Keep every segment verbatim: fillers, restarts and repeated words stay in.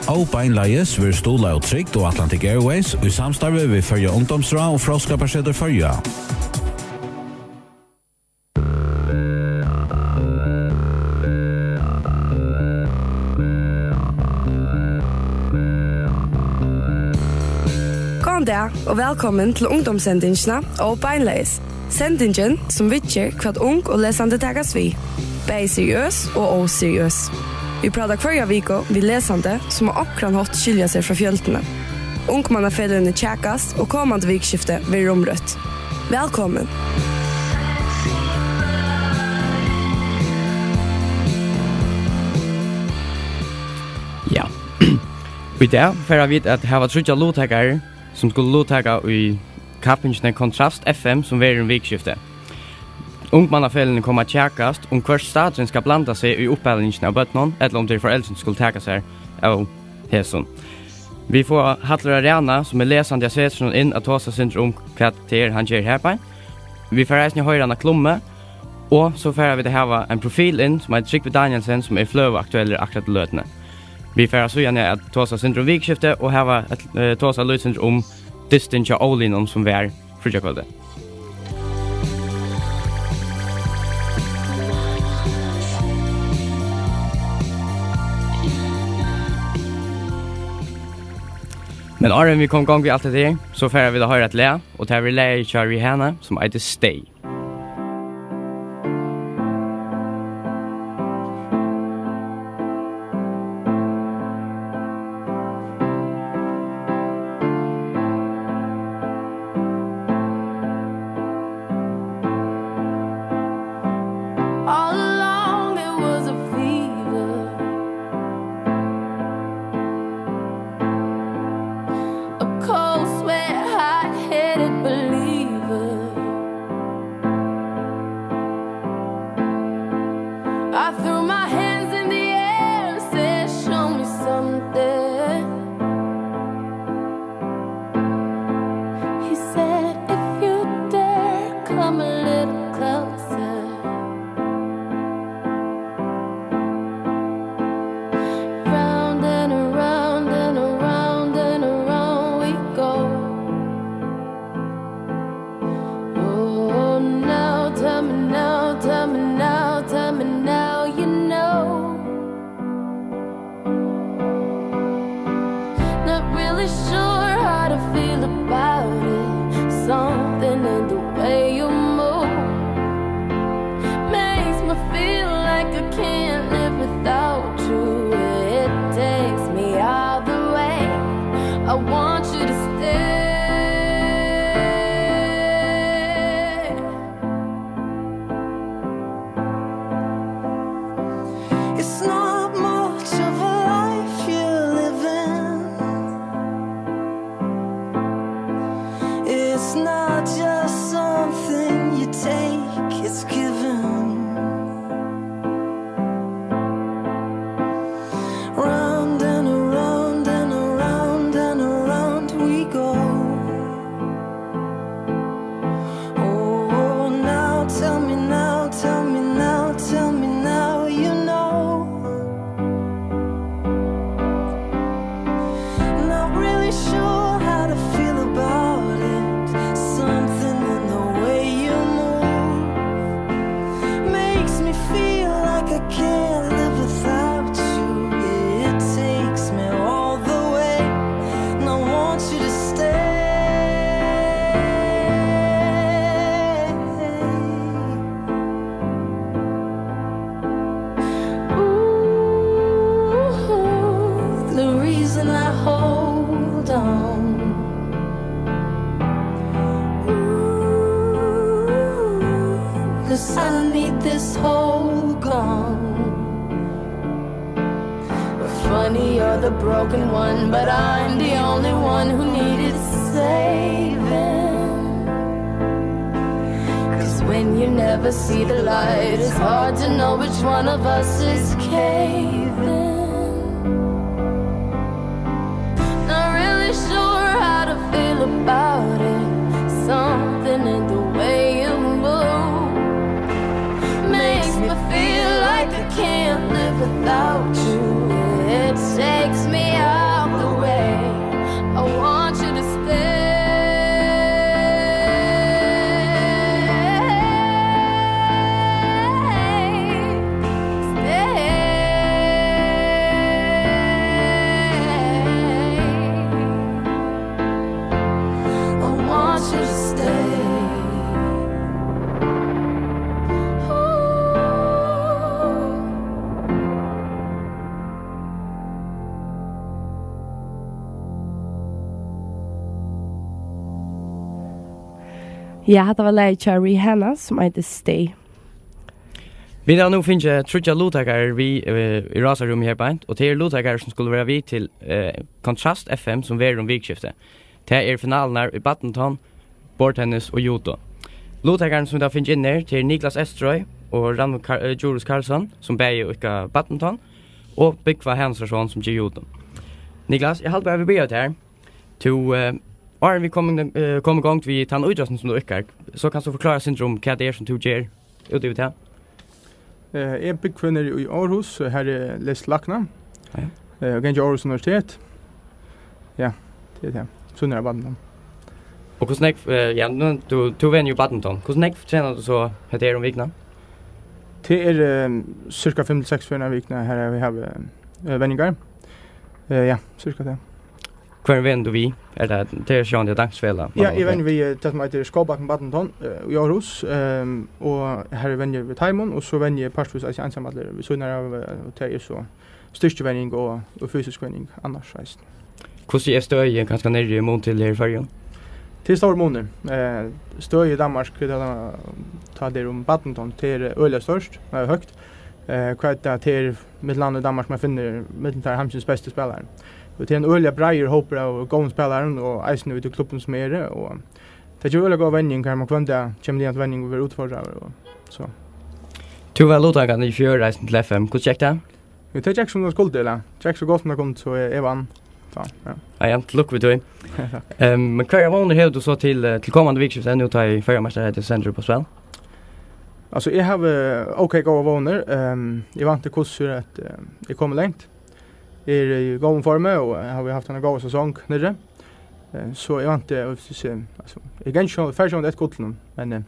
Óbeinleiðis verður stuðlað av Trygd og Atlantic Airways í samstarvi við Føroya Ungdómsráð og Fróðskaparsetur Føroya. Góðan dag og vælkomin til ungdómssendingina Óbeinleiðis. Sendingin, sum viðger, hvat ung og lesandi takast við, bæði seriøs og óseriøs. Vit práta hvørja viku við lesandi, sum á onkran hátt skilja seg frá fjøldini. Ungmannafeløgini kjakast, og komandi vikuskifti verður umrøtt. Vælkomin. Ja. Í dag fara vit at hava tríggjar luttakarar, sum skulu luttaka í kappingini Kontrast F M, sum verður um vikuskiftið. Ungmannafeløgini koma at kjakast um, hvørt staturin skal blanda seg í uppalingina av børnum, ella um tað eru foreldrini, sum skulu taka sær av hesum. Vit fáa Hallur Ariana, sum er lesandi av Setrinum, inn at tosa eitt sindur um, hvat tað er, hann ger her beint. Vit fara eisini at hoyra Anna Klumme, og so fara vit at hava ein profil inn, sum eitur Trygvi Danielsen, sum er fløguaktuellur akkurát í løtuni. Vit fara síðani at tosa eitt sindur um vikuskiftið og hava eitt, eh, tosa eitt lítið sindur um dystin hjá Ólinum, sum var fríggjakvøldið. Men áðrenn vit koma í gongd við alt hetta her, so fara vit at hoyra eitt lag, og tað verður lagið hjá Rihanna, sum eitur Stay. All along it was a fever, a cold sweat, hot-headed believer. I threw my hands in the air and said, "Show me something." He said, "If you dare, come a little closer." Round and around and around and around we go. Oh, now tell me, now tell me, now tell me, now you know. Not really sure how to feel about it. Something in the way you move makes me feel like I can't live without you. It takes me all the way. I want you to stay. It's not much of a life you're living. It's not just something you take, it's given. Round and around and around and around we go. Oh, now tell me, now tell me, now tell me, now you know. Not really sure how to feel about it. Something in the way you move makes me feel like I can't live without you. It takes me all the way, and I want you to stay. Ooh, the reason I hold on. Ooh, 'cause I need this hole gone. Funny, you're the broken one, but I'm the only one who needed saving. 'Cause when you never see the light, it's hard to know which one of us is caving. Not really sure how to feel about it. Something in the way you move makes me feel like I can't live without you. It takes me Ja, hatta var lagið hjá Rihanna, sum eitur Stay. Vit hava nú fingið tríggjar luttakarar við, eh, í rásarrúmið her beint, og tað eru luttakarar, sum skulu vera við til, eh, Kontrast F M, sum verður um vikuskiftið. Tað eru finalurnar í badminton, bordtennis og judo. Luttakarin, sum vit hava fingið inn her, tað er Niklas Estrøy og Rannveig Kar-, eh, Djurhuus Karlsson, sum bæði íðka badminton, og Búgva Hanusarson, sum ger judo. Niklas, eg haldi bara, vit byrja við tær. Tú, eh, áðrenn vit koma, eh, koma í gongd við tann ítróttin, sum tú íðkar, so kanst tú forklára eitt sindur um, hvat tað er, sum tú ger út yvir tað? Eh, eg búgvi niðri í Aarhus, har eg lesi til lækna. Ja. Eh, og gangi á Aarhus Universitet. Ja, tað er tað. Sunnara badminton. Og hvussu nógv, eh, ja, nú, tú, tú venur jú badminton. Hvussu nógv trenar tú so hetta her um vikuna? Tað er, eh, cirka fimm til seks ferðir um vikuna, har vit hava, eh, venjingar. Eh, ja, cirka tað. Hvørjum venur tú við? Er tað, tað er sjálvandi eitt dansfelag, man Ja, eg venji við, eh, tað sum eitur Skovbakken Badminton, eh, í Aarhus, ehm, og har venji eg við teimum, og so venji eg partvíst eisini einsamallur við síðuna av, eh, og tað er so styrkivenjing og, og fysisk venjing annars eisini. Hvussu er støðið kanska niðri í mun til her í Føroyum? Tað er stórur munur. Eh, støðið í Danmark, tá, tá tað er um badminton, tað er øgiliga stórt, tað er høgt. Eh, hvat er tað, tað er millum annað í Danmark, man finnur millum teir heimsins bestu spælarar. Og tað er ein øgiliga breiður hópur av góðum spælarum, og eisini í tí klubbinum sum eg eri, og tað gevur øgiliga góða venjing, har man hvønn dag kemur niðan til venjing og verður útfordraður, og so. Tú var luttakandi í fjør eisini til F M. Hvussu gekk tað? Jú, tað gekk sum tað skuldi, ella? Gekk so gott sum tað kundi, so eg, eg vann. Ja, ja. Ja, ja, til lukku við tí. Takk. Ehm, men hvørjar vónir hevur tú so til, eh, til komandi vikuskifti, nú tá ið Føroyameistaraheitið stendur upp á spæl? Altso, eg havi, eh, ok, góðar vónir. Ehm, eg vænti hvussu er at, eh, eg komi langt. Eg eri í góðum formi, og eg havi havt eina góða sesong niðri. Eh, so eg vænti, eh, hvis eg, altso, eg gangi sjálv, fari sjálvandi eftir gullinum, men, eh,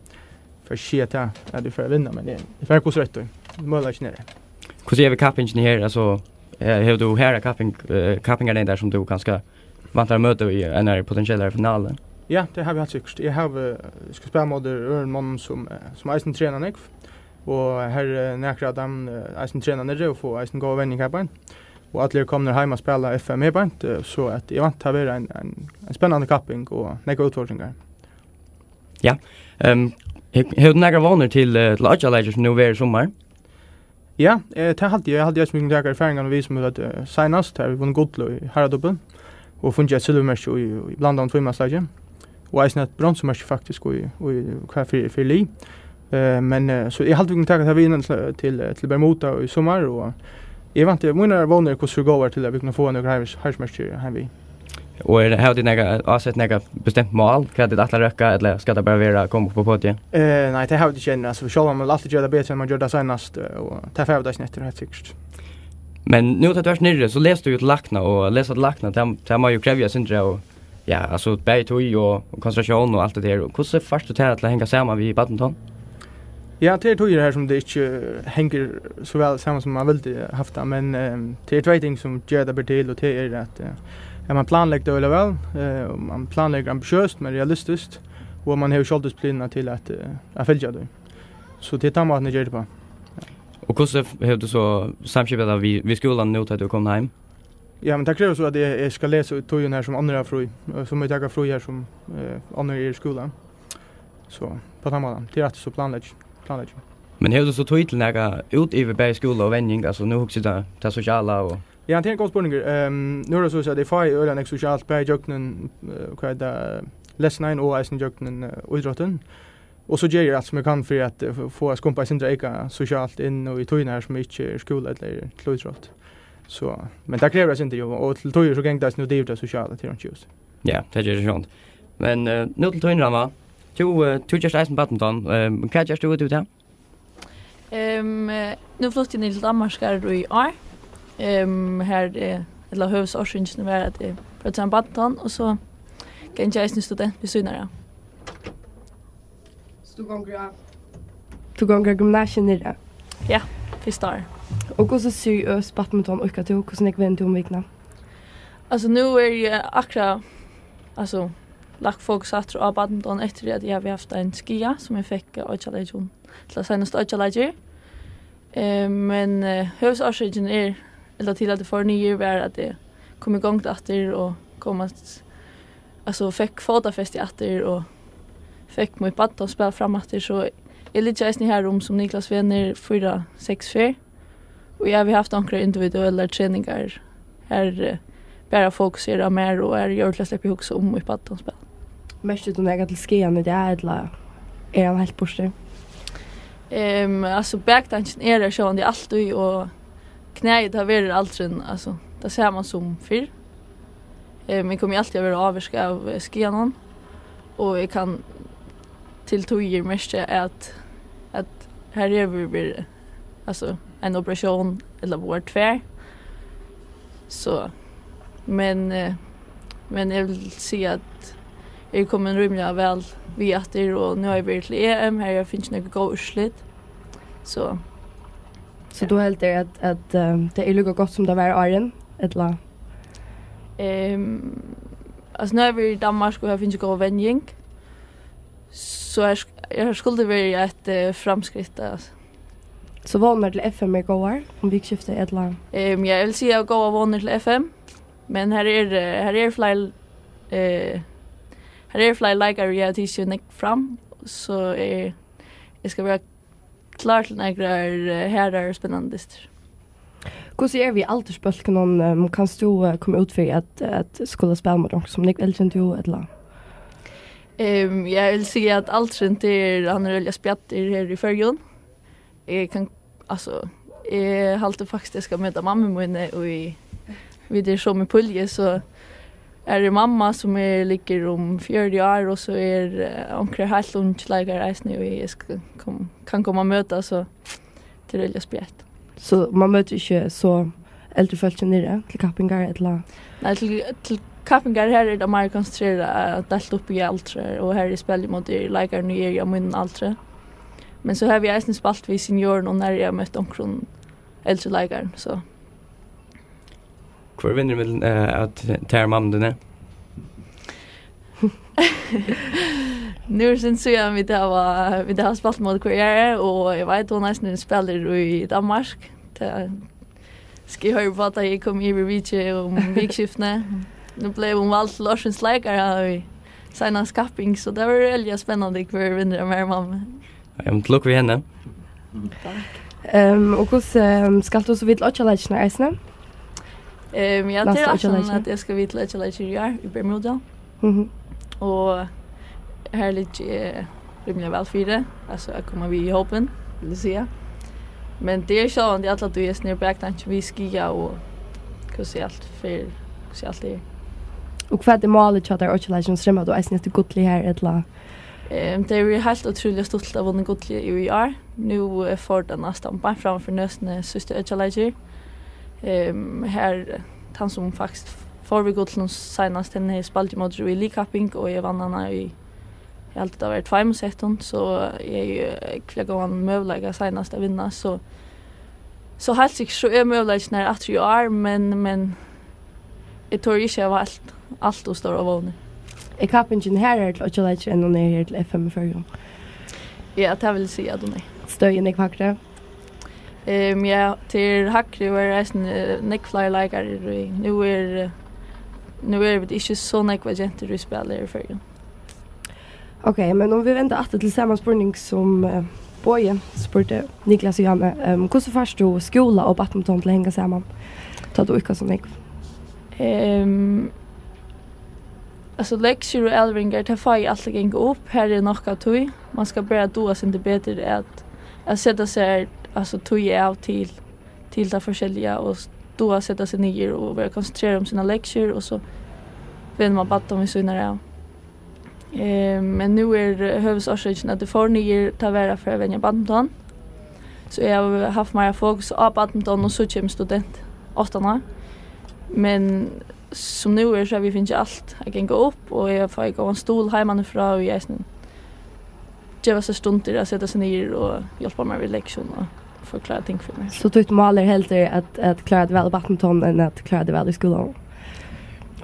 fari ikki at siga tað, at eg fari at vinna, men eg, eg fari hvussu er, møguleikin er har. Hvussu er við kappingini her? Altso, eh, hevur tú harðar kapping, eh, kappingar enn tær sum tú kanska væntar at møta í einari potentiellari finalu? Ja, tað havi eg heilt sikkurt. Eg havi, eh, skal spæla móti øðrum monnum sum, eh, sum eisini trena nógv. Og har, eh, nakrir av teimum, eh, eisini trena niðri og fáa eisini góða venjing her beint. Og allir eru komnir heim at spæla F M her beint, eh, so at eg vænti tað verður ein, ein, ein spennandi kapping og nógvar útfordringar. Ja. Ehm, he-, hevur tú nakrar vónir til, eh, til Oyggjaleikir sum nú verður í summar? Ja, eh, tað haldi eg. Eg haldi, at vit kunnu taka erfaringarnar við, sum vit høvdu, eh, seinast, har vit vunnu gull í harradupult og fingið eitt silvurmerki í, í blandaðum tvímansleiki. Og eisini eitt bronsumerki, faktiskt, í, í, hvat, fyri, fyri lið. Eh, men, eh, so eg haldi, vit kunnu taka tað við inn til, til, til Bermuda í summar, og eg vænti, mínar vónir eru hvussu góðar til, at vit kunnu fáa nøkur heiðurs-, heiðursmerki heim við. Og er, hava tit nakað, ásett nakað bestemt mál, hvat tit ætla at røkka, ella skal tað bara vera at koma upp á podiið? Eh, nei, tað hava vit ikki enn. Altso, sjálvandi vil man altíð gera tað betri enn man gjørdi tað seinast, eh, og tað fara vit eisini eftir, heilt sikkurt. Men nú tá tú ert niðri, so lesur tú jú til lækna, og at lesa til lækna, tað, tað má jú krevja eitt sindur av, ja, altso, bæði tíð og, og konsentratión og alt tað har. Og hvussu fært tú tað til at hanga saman við badminton? Ja, tað eru tíðir har sum tað ikki hongur so væl saman sum man vildi havt tað, men, ehm, tað eru tvey ting sum gera, at tað ber til, og tað er at, eh, at man planleggur tað øgiliga væl, eh, og man planleggur ambitiøst, men realistiskt, og man hevur sjálvdisiplinina til at, eh, at fylgja tí. So tað er tann mátin, eg geri tað uppá. Og hvussu f-, hevur tú so samskipað tað við, við skúlan nú, tá tú ert komin heim? Ja, men tað krevur so, at eg, eg skal lesa í tíðini har sum onnur hava frí, eh, so má eg taka frí har sum, eh, onnur eru í skúla. So, uppá tann mátan. Tað er aftur so planlegg-, planlegging. Men hevur tú so tíð til nakað út yvir bæði skúla og venjing? Altso, nú hugsi eg tað, tað sosiala og Ja, tað er ein góður spurningur. Ehm, nú er tað so at eg fái øgiliga nógv sosialt, bæði gjøgnum, eh, hvat er tað, lesnarnar og eisini gjøgnum, eh, ítróttin. Og so geri eg alt sum eg kann fyri at, eh, f-, fáa skumpað eitt sindur eyka sosialt inn og í tíðina har sum eg ikki eri í skúla ella eri til ítrótt. So, men tað krevur eitt sindur, jú, og til tíðir so gongur tað út yvir tað sosiala, tað er einki just. Ja, tað ger tað sjálvt. Men, eh, nú til tín, Rannvá. Tú, eh, tú gert eisini badminton. Eh, hvat gert tú út yvir tað? Ehm, eh, nú flutti eg niður til Danmarkar í ár. Ehm, har, eh, ella høvuðsorsøkin var, at eg brøt saman badminton, og so gangi eg eisini student við síðuna av. So tú gongur á Tú gongur á gymnasium niðri? Ja, fyrsta ár. Og hvussu seriøst badminton íðkar tú? Hvussu nógv venur tú um vikuna? Altso, nú eri eg akkurát, altso, lagt fokus aftur á badminton eftir at eg havi havt ein skaða, sum eg fekk á Oyggjaleikjum, til seinastu Oyggjaleikir. Eh, men, eh, høvuðsorsøkin er, ella til at eg fór niður, var at eg kom í gongd aftur og kom at, altso, fekk fótafesti aftur og fekk mítt badmintonspæl fram aftur, so eg liggi eisini har um sum Niklas venur fýra, seks ferð. Og eg havi havt onkrar individuellar treningar har, eh, bara fokusera á mær og har eg ordiliga sleppi hugsa um mítt badmintonspæl. Merkir tú nakað til skaðan í dag, ella er hann heilt burtur? Ehm, altso, baktankin er har sjálvandi altíð, og knæið, tað verður aldrin, altso, tað sama sum fyrr. Ehm, eg komi altíð at vera ávirkað av, eh, skaðanum, og eg kann til tíðir merkja, at, at har hevur verið, altso, ein operatión ella báðar tvær. So, men, eh, men eg vil siga, at eg eri komin rímiliga væl við aftur, og nú havi eg verið til E M, har eg havi fingið nøkur góð úrslit. So, So tú heldur, at, at, eh, tað er líka gott, sum tað var áðrenn, ella? Ehm, altso, nú havi eg verið í Danmark, og eg havi fingið góða venjing. So her sk-, her skuldi verið eitt, eh, framskritt, altso. So vónirnar til F M eru góðar um vikuskiftið, ella? Ehm, ja, eg vil siga góðar vónir til F M, men her er, eh, her er fleiri, eh, her er fleiri leikarar, eg havi tikið nógv fram, so eg, eg skal vera klár til nakrar, eh, harðar og spennandi dystir. Hvussu er við aldursbólkunum? Ehm, kanst tú, eh, koma út fyri at, at skula spæla móti onkrum, sum er nógv eldri enn tú, ella? Ehm, ja, eg vil siga, at aldurin, tað er, hann er øgiliga spjaddur her í Føroyum. Eg kann, altso, eg haldi faktiskt, eg skal møta mammu míni, og vit eru somu pulju, so er mamma, sum er, liggur um fjøruti ár, og so er, eh, onkrir heilt ungir leikarar eisini, og eg skal kom-, kann koma at møta, so tað er øgiliga spjatt. So mann møtir ikki so eldri fólk niðri til kappingar, ella? Nei, til, til kappingar her er tað meira konsentrerað, eh, deilt upp í aldrar, og her eg spæli móti leikarum, ið eru á mínum aldri. Men so havi eg eisini spælt við seniorum, og har eg havi møtt onkrum eldri leikarum, so. Hvør vinnur millum, eh, at tær mamma tíni? Nú er sindur síðan vit hava, vit hava spælt móti hvørjari, og eg veit, hon eisini spælir í Danmark. Tað skal eg hoyra upp á, tá eg komi yvir vitjið um vikuskiftini. Nú bleiv hon vald til ársins leikara í seinastu kapping, so tað verður øgiliga spennandi, hvør vinnur av mær og mammu. Ja, men til lukku við henni. Ehm, og hvussu, ehm, skalt tú so við til Oyggjarleikirnar eisini? Ehm, ja, tað er Næstu ætlanin, Oyggjarleikir. At eg skal við til Oyggjarleikir í ár í Bermuda. Mhm. Og her liggi eg rímiliga væl fyri, altso, at koma við í hópin, vil eg siga. Men tað er sjálvandi alla tíð hesin her baktankin við skaða og hvussu alt fer, hvussu alt er. Og hvat er málið hjá tær í Oyggjarleikunum? Strevnar tú eisini eftir gulli her, ella? Ehm, tað hevur verið heilt ótrúliga stuttligt at vunna gullið í, í ár. Nú, eh, fór tað næstan beint fram fyri nøsini síðstu Oyggjarleikir. Ehm, har, eh, tann sum faktiskt fór við gullinum seinast, hann hevði spælt ímóti í liðkapping, og eg vann hana í, eg haldi, tað var tveimum settum, so eg hevði, eh, ógvuliga góðan møguleika seinast at vinna, so, so heilt sikkurt so er møguleikin har aftur í ár, men, men eg tori ikki at hava alt, alt ov stórar vónir. Er kappingin harðari til Oyggjarleikir enn hon er her til F M í Føroyum? Ja, tað vil eg siga, at hon er. Støðið nógv hægri? Ehm, ja, tað er hægri, og er eisini, eh, nógv fleiri leikarar í. Nú er, eh, nú eru vit ikki so nógvar gentur, ið spæla her í Føroyum. Ok, men um vit venda aftur til sama spurning, sum, eh, Bogi spurdi Niklas og Janne. Ehm, hvussu fært tú skúla og badminton til at hanga saman, tá tú íðkar so nógv? Ehm, altso, lektiur og aðravingar, tað fái eg alt at ganga upp. Har er nokk av tíð. Mann skal bara duga eitt sindur betur at, at seta sær, altso, tíð av til, til tað forskelliga, og s-, duga at seta seg niður og vera konsentrerað um sínar lektiur, og so venur mann badminton við síðuna av. Eh, men nú er, eh, høvuðsorsøkin, at eg fór niður, tað var at fara at venja badminton. So eg havi havt meira fokus á badminton, og so kemur student aftaná. Men sum nú er, so havi eg fingið alt at ganga upp, og eg fái góðan stuðul heimanífrá, og eg eisini geva sær stundir at seta seg niður og hjálpa mær við lektium og forklára ting fyri mær. So títt mál er heldur at, at klára teg væl í badminton enn at klára teg væl í skúlanum?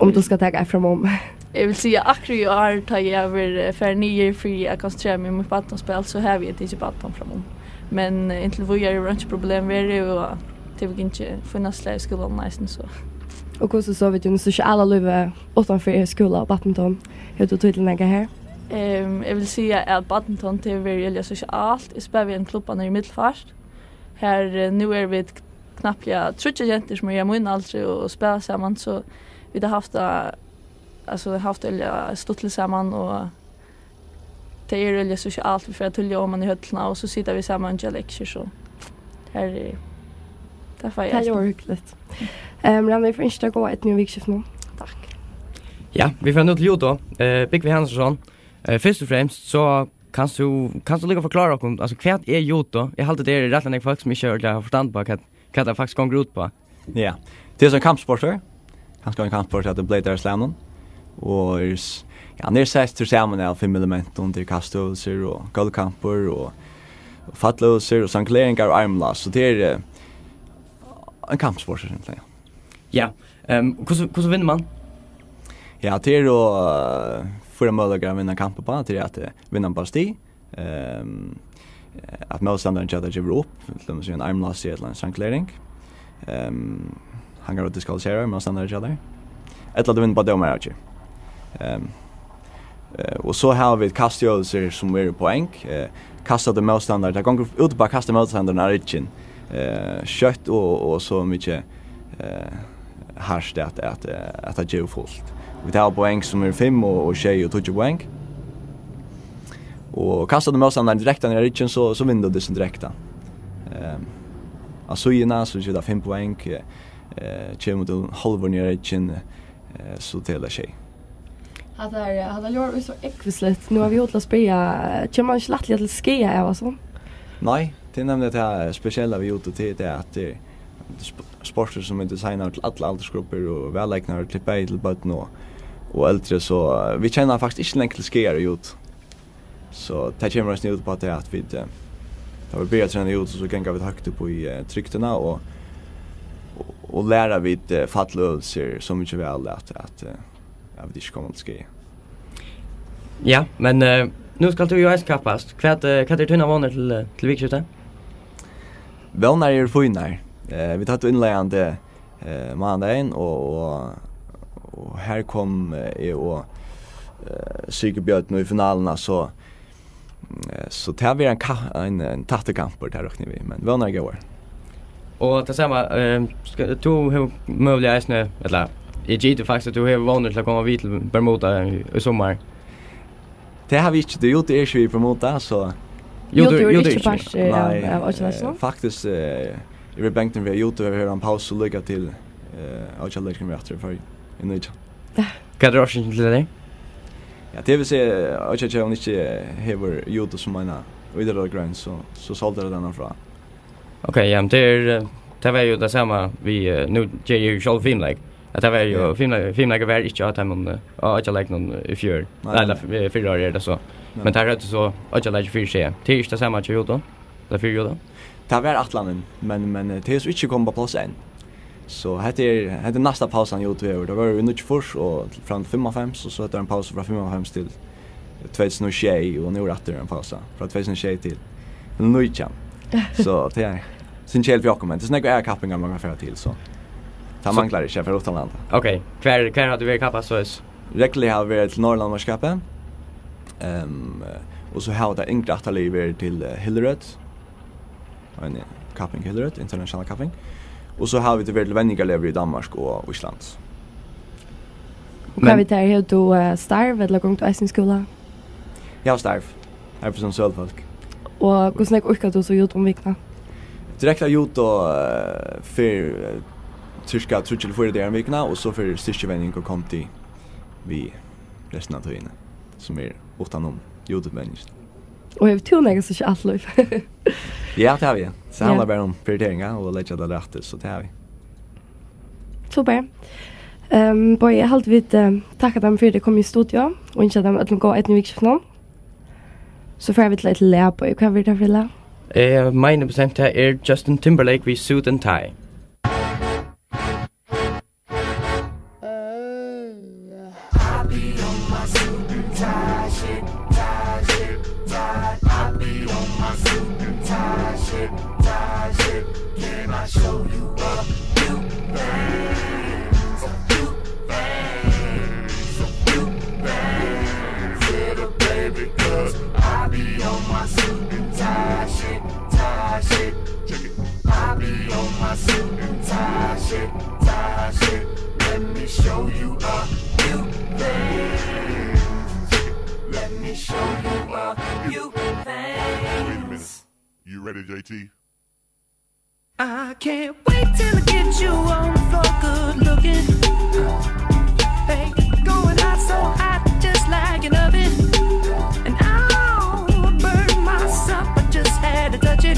Um tú skal taka eitt framum. Eg vil siga, akkurát í ár, tá eg havi verið, eh, farin niður fyri at konsentrera meg um mítt badmintonspæl, so havi eg tikið badminton framum. Men, eh, inntil víðari hevur einki problem verið, og tað hevur gingið fínasta slag í skúlanum eisini, so. Og hvussu so við tínum sosiala lívi uttanfyri skúla og badminton? Hevur tú tíð til nakað har? Ehm, eg vil siga, at badminton, tað hevur verið øgiliga sosialt. Eg spæli við ein klubba niðri í Middelfart. Her, eh, nú eru vit knappliga tríggjar gentur, sum eru á mínum aldri og, og spæla saman, so vit hava havt tað, altso, havt øgiliga stuttligt saman, og tað er øgiliga sosialt. Vit fara tíðliga oman í høllina, og so sita vit saman og gera lektiur, so her er, tað fái eg Tað er alltid. Hugnaligt. Ehm, Rannveig, vit fara at ynskja tær góða eydnu í vikuskiftinum. Takk. Ja, vit fara nú til judo. Eh, Búgvi Hannesson. Eh, fyrst og fremst, so kanst tú, kanst tú líka forklára okkum, altso, hvat er judo? Eg haldi, tað eru rættiliga nógv fólk, sum ikki ordiliga hava forstand á, hvat, hvat tað faktiskt gongur út á. Ja, tað er so ein kampsportur. Kanska ein kampsportur, at tað bleytar slagnum. Og er s-, ja, hann er settur saman av fimm elementum, tað er kastøvilsir og gólvkampur og, og falløvilsir og strangleringar og armlás. So tað er, eh, ein kampsportur, simpelthen. Ja. Ehm, hvussu, hvussu vinnur mann? Ja, tað eru, eh, fýra møguleikar at vinna kampin á. Tað er at, eh, vinna hann á stig, ehm, at mótstandarin hjá tær gevur upp, til dømis við ein armlási ella ein stranglering. Ehm, hann kann vera diskvalifiseraður, mótstandari hjá tær. Ella at tú vinnur á dómaraavgerð. Ehm, Eh, og so hava vit kastøvilsir, sum eru poeng. Eh, kastar tú mótstandar, tað gongur út á at kasta mótstandaran á ryggin. Eh, skjótt og, og so mikið, eh, hart at, at, eh, at tað gevur fult. Vit hava poeng sum eru fimm og, og sjey og tíggju poeng. Og kastar tú mótstandaran direkta niður á ryggin, so, so vinnur tú dystin direkta. Ehm, á síðuna, so gevur tað fimm poeng. Eh, kemur tú hálvur niður á ryggin, eh, so telur sjey. Hatta er, hatta ljóðar jú so ógvusligt. Nú hava vit hug til at spyrja, kemur mann ikki lættliga til skaða av hasum? Nei, tað er nemliga tað spesiella við judo, tað er tað, at tað er sp-, sportur, sum er designaður til allar aldursgruppur og vælegnaður til bæði til børn og, og eldri, so, eh, vit kenna faktiskt ikki langt til skaðar í judo. So tað kemur eisini út á tað, at vit, eh, tá vit byrja at trena judo, so ganga vit høgt upp í, eh, trygdina og, og, og læra vit, eh, falløvilsir so mikið væl, at, at, eh, at vit ikki koma til skaða. Ja, men, eh, nú skalt tú jú eisini kappast. Hvat, eh, hvat eru tínar vónir til, eh, til vikuskiftið? Vónirnar eru fínar. Eh, vit høvdu innleiðandi eh, mánadagin, og, og, og har kom, eh, eg og, eh, Sigurbjørn í finaluna, so, eh, so tað verður ein ka-, ein, ein tættur kampur, tað rokni eg við, men vónirnar eru góðar. Og tað sama, eh, skal, tú hevur møguliga eisini, ella, eg giti faktiskt, at tú hevur vónir til at koma við til Bermuda í, í summar. Tað hava vit ikki. Tað er, judo er ikki við í Bermuda, so Judo, judo er judo er ikki ikki. Partur av, Nei, av Oikileikinum? Eh, faktiskt, eh, eg verði bangin við, at judo hevur ein pausu líka til, eh, Oikileikin verður aftur í Føroyum í nítjan. Hvat er orsøkin til tað? Ja, tað vil siga, Oikileikin ikki hevur judo sum eina ídnaðargrein, so, so sáldu teir tað frá. Ok, ja, men tað er, eh, tað var jú tað sama við, eh, nú geri eg jú sjálv fimleik, at tað var jú, ja, fimleik, fimleikur var ikki á teimum, eh, á Oikileikinum í fjør. Nei, nei, nei. Ella f-, eh, fyrra árið er tað so. Nei. Men teir høvdu so Oikileikin fyri seg. Tað er ikki tað sama hjá judo, ella fyri judo? Tað var ætlanin, men, men, eh, tað er so ikki komið á pláss enn. So hetta er, hetta er næsta pausan, judo hevur. Tað var í níggjuogfýrs og fram til fimmoghálvfems, og so hetta er ein pausa frá fimmoghálvfems til tvey túsund og sjey, og nú er aftur ein pausa frá tvey túsund og sjey til nítjan. So tað er sindur keðiligt fyri okkum, men tað er so nógvar aðrar kappingar, man kann fara til, so tað So manglar ikki at fara uttanlanda. Ok, hvar, hvar hevur tú verið kappast soleiðis? Regluliga havi eg verið til Norðurlandameistaraskapið. Ehm, og so hava tey yngru ættarliðini verið til, eh, Hillerød. Ein kapping, Hillerød, international kapping. Og so hava vit verið til venjingarlegur í Danmark og Ísland. Og hvat Men við tær, hevur tú, eh, starv, ella gongur tú eisini í skúla? Eg havi starv. Eg arbeiði sum sølufólk. Og hvussu nógv orkar tú so judo um vikuna? Direkta judo, eh, fer, eh, cirka tríggjar til fýra dagar um vikuna, og so fer styrkivenjing og kondi við restina av tíðini, sum er uttanum judovenjing. Og hevur tú nakað sosialt lív? Ja, tað havi eg. So Ja. Handlar bara um prioriteringar og leggja tað rætt, so tað havi eg. Super. Ehm, Bogi, eg haldi vit, eh, takka teimum fyri at tey komu í studio og ynskja teimum øllum góða eydnu í vikuskiftinum. So fara vit til eitt lag, Bogi. Hvat verður tað fyri lag? Eh, mín bestemd, tað er Justin Timberlake við Suit and Tie. Show you a few things. Let me show you a few things. Wait a minute. You ready, J T? I can't wait till I get you on the floor, good looking. Hey, going hot, so hot, just like an oven. And I'll burn myself, I just had to touch it.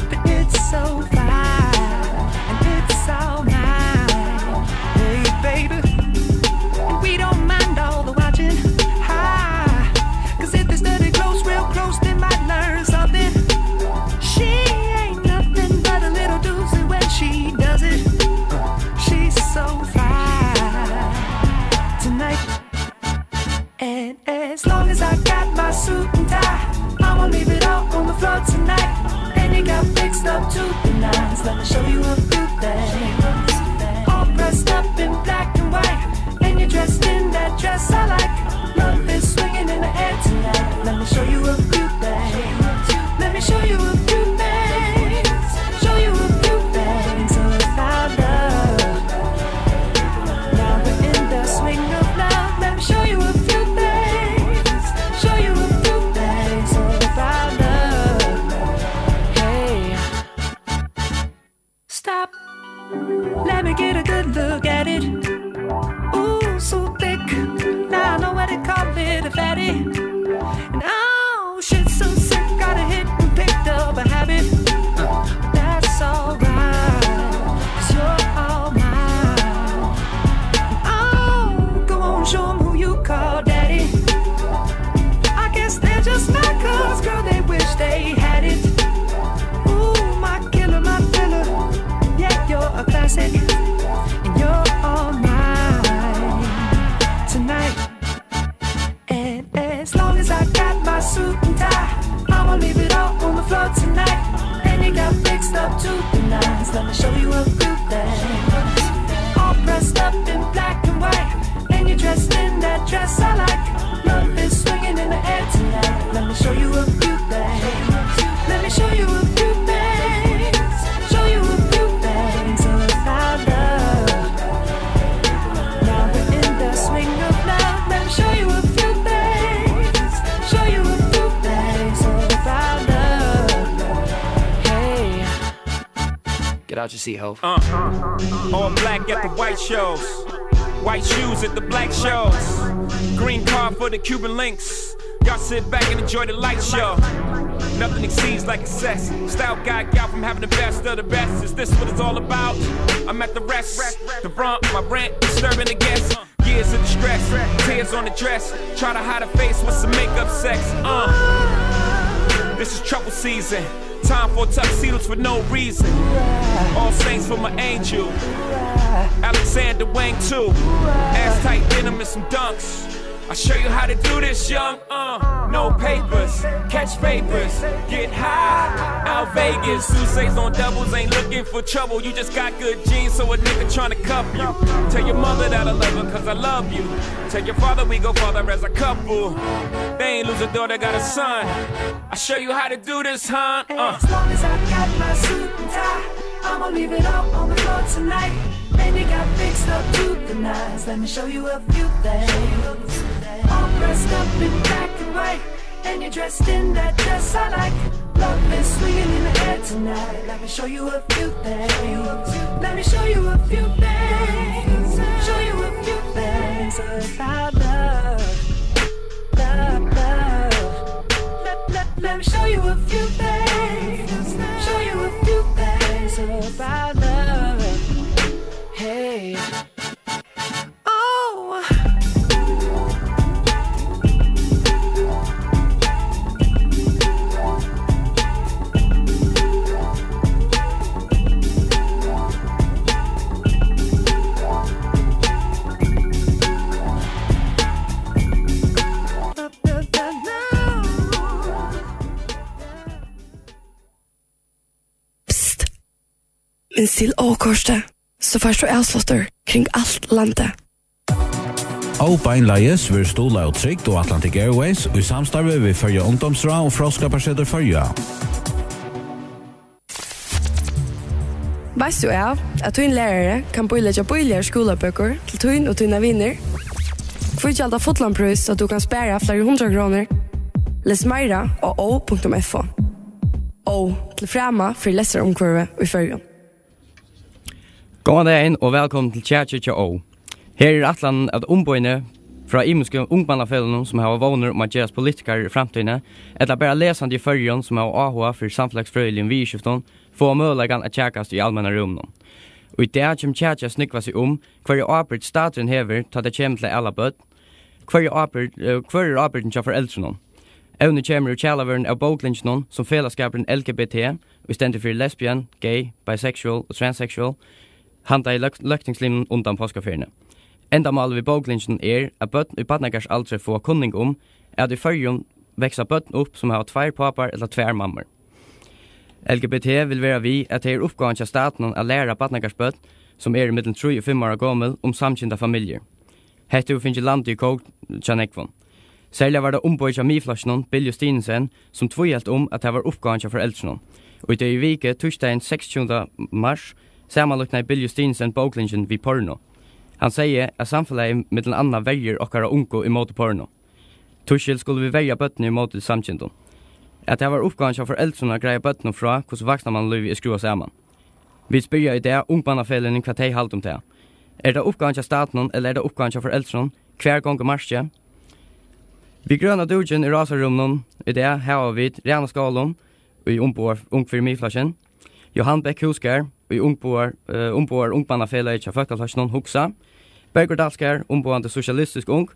But it's so fine, and it's all mine. Hey, baby, we don't mind all the watching. Hi, 'cause if they study close, real close, they might learn something. She ain't nothing but a little doozy when she does it. She's so fine tonight. And as long as I got my suit and tie, I'ma leave it all on the floor tonight. And you got fixed up to the nines. Let me show you a few things. All dressed up in black and white, and you're dressed in that dress I like. Love is swinging in the air tonight. Let me show you a few things. Let me show you a few things. Show you a few things about love. Now we're in the swing of love. Let me show you a few things. Show you a few things about love. Hey. Stop. Let me get a good look at it. Ooh, so thick. Now I know what they call it, a fatty. And oh, shit, so sick. Got a hit and picked up a habit. But that's alright, 'cause you're all mine. Oh, go on, show 'em who you call daddy. I guess they're just mad 'cause, girl, they wish they had it. Ooh, my killer, my thriller. Yeah, you're a classic. And you're all mine tonight. And as long as I got my suit and tie, I'ma leave it all on the floor tonight. And you got fixed up to the nines. Let me show you a few things. All dressed up in black and white, and you're dressed in that dress I like. Love is swinging in the air tonight. Let me show you a few things. Let me show you a few things. Show you a few things about love. Now we're in the swing of love. Let me show you a few things. Show you a few things about love. Hey. Get out your seat, ho. Uh, all black at the white shows. White shoes at the black shows. Green card for the Cuban links. Y'all sit back and enjoy the light show. Nothing exceeds like excess. Style guy, gal from having the best of the best. Is this what it's all about? I'm at the rest. The rump, my rent, disturbing the guests. Years of distress, tears on the dress. Try to hide a face with some makeup sex. Uh, this is trouble season. Time for tuxedos for no reason. All saints for my angel. Alexander Wang too. Ass tight denim and some dunks. I'll show you how to do this, young. Uh, no papers, catch favors, get high. Out Vegas, Sousa's on doubles, ain't looking for trouble. You just got good genes, so a nigga tryna cuff you. Tell your mother that I love her, 'cause I love you. Tell your father we go farther as a couple. They ain't lose a daughter, got a son. I'll show you how to do this, huh? Uh. As long as I got my suit and tie, I'ma leave it all on the floor tonight. And you got fixed up to the nines. Let me show you a few things. All dressed up in black and white, and you're dressed in that dress I like. Love is swinging in the air tonight. Let me show you a few things. Let me show you a few things. Show you a few things about love. Love, love. Let, let, let me show you a few things. Show you a few things about love. Hey. Oh. Psst. Minst til Ó-kortið, so fært tú avsláttur kring alt landið. Ó-beinleiðis verður stuðlað av Trygd og Atlantic Airways í samstarvi við Føroya Ungdómsráð og Fróðskaparsetur Føroya. Veitst tú av, at tín lærari kann bíleggja bíligar skúlabøkur til tín og tínar vinir? Hví gjalda fullan prís, so tú kann spara fleiri hundrað krónur? Les meira á ó punktum f o. Ó, til frama fyri lestrarumhvørvið í Føroyum. Góðan dagin og vælkomin til Kjakið hjá Ó. Her er ætlanin, at umboðini frá ymisku ungmannafeløgunum, sum hava vónir um at gerast politikarar í framtíðini, ella bara lesandi í Føroyum, sum hava áhuga fyri samfelagsfrøðiligum viðurskiftum, fáa møguleikan at kjakast í almenna rúminum. Og í dag kemur kjakið at snúgva seg um, hvørja ábyrgd staturin hevur, tá tað kemur til at ala børn. Hvørja ábyrgd, eh, hvør er ábyrgdin hjá foreldrunum? Evnið kemur úr kjalarvørrinum av bóklinginum, sum felagsskapurin L G B T, ið stendur fyri lesbian, gay, bisexual og transsexual, handaði løg-, løgtingslimunum undan páskaferiuni. Endamálið við bóklinginum er, at børn í barnagarðsaldri fáa kunning um, at í Føroyum vaksa børn upp, sum hava tveir pápar ella tvær mammur. L G B T vil vera við, at tað er uppgávan hjá statinum at læra barnagarðsbørn, sum eru millum trý og fimm ára gomul, um samkyndar familjur. Hetta hevur fingið landið í kók hjá nógvum. Serliga var tað umboðið hjá Miðflokkinum, Bill Justinussen, sum tvíhelt um, at tað var uppgávan hjá foreldrunum. Og í degi viku, týsdagin seksogtjúgunda mars, samanlíknaði Bill Justinussen bóklingin við porno. Hann segði, at samfelagið millum annað verjir okkara ungu ímóti porno. Tískil skulu vit verja børnini ímóti samkyndum. At tað var uppgávan hjá foreldrunum at greiða børnunum frá, hvussu vaksnamannalívið er skrúvað saman. Vit spyrja í dag ungmannafeløgini, hvat tey halda um tað. Er tað uppgávan hjá statinum, ella er tað uppgávan hjá foreldrunum? Hvar gongur markið? Við grøna dúkin í rásarrúminum í dag hava vit Rana Skálum, ið umboðar Ung fyri Miðflokkin, Johan Bech Kjosgaard, ið umboðar, eh, umboðar ungmannafelagið hjá Fólkaflokkinum, Hugsa, Bergur Dalsgaard, umboðandi Sosialistisk Ung,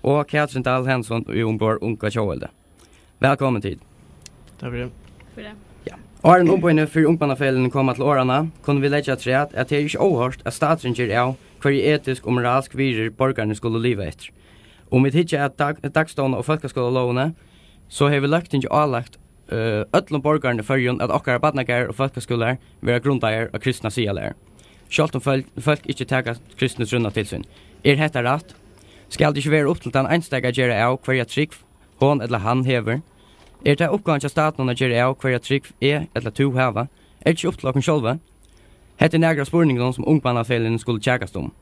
og Katrin Dahl Hansson, ið umboðar Unga Tjóðveldi. Vælkomin til. Takk fyri. Fyri. Ja. Áðrenn umboðini fyri ungmannafeløgini koma til orðanna, kunnu vit leggja afturat, at tað er ikki óhoyrt, at staturin ger av, hvørji etisk og moralsk virðir borgararnir skulu liva eftir. Um vit hyggja at dag-, dagstovna- og fólkaskúlalógini, so hevur Løgtingið álagt, eh, øllum borgarum í Føroyum, at okkara barnagarðar og fólkaskúlar verða grundaðir á kristna siðalæru, sjálvt um fólk, fólk ikki taka kristnu trúnna til sín. Er hetta rætt? Skal tað ikki vera upp til tann einstaka at gera av, hvørja trúgv hon ella hann hevur? Er tað uppgávan hjá statinum at gera av, hvørja trúgv eg ella tú hava? Er tað ikki upp til okkum sjálvi? Hetta er nakrir av spurningunum, sum ungmannafeløgini skulu kjakast um.